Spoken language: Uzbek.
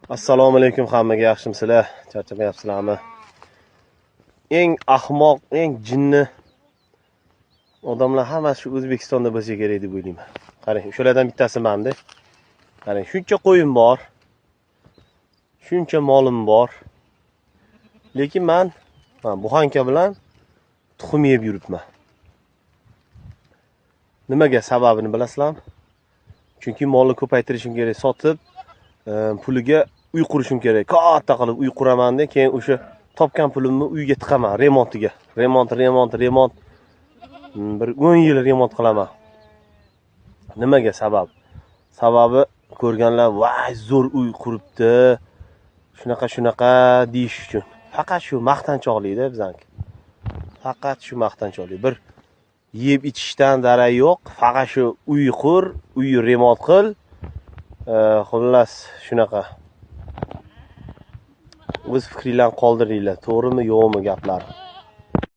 Assalomu alaykum hammaga, yaxshimisizlar? Charchamayapsizlarmi? Eng ahmoq, eng jinni odamlar hammasi shu O'zbekistonda bo'lsa kerak deb o'ylayman. Qarang, o'shalardan bittasi menda. Qarang, shuncha qo'yim bor. Shuncha molim bor. Lekin men buxanka bilan tuxum yeb yuribman. Nimaga sababini bilasizlarmi? Chunki molni ko'paytirishim kerak, sotib puliga uy qurishim kerak. Katta qilib uy quraman-da, keyin o'sha topgan pulimni uyga tiqaman, remontiga. Remont, remont, remont. Bir 10 yil remont qilaman. Nimaga sabab? Sababi ko'rganlar, "Voy, zo'r uy quribdi." Shunaqa shunaqa deyish uchun. Faqat shu maqtanchoqlikda bizaniki. Faqat shu maqtanchoqlik. Bir yeb ichishdan darak yo'q, faqat shu uy qur, uy remont qil. Xullas shunaqa. O'z fikringlarni qoldiringlar, to'g'rimi, yo'qmi gaplar.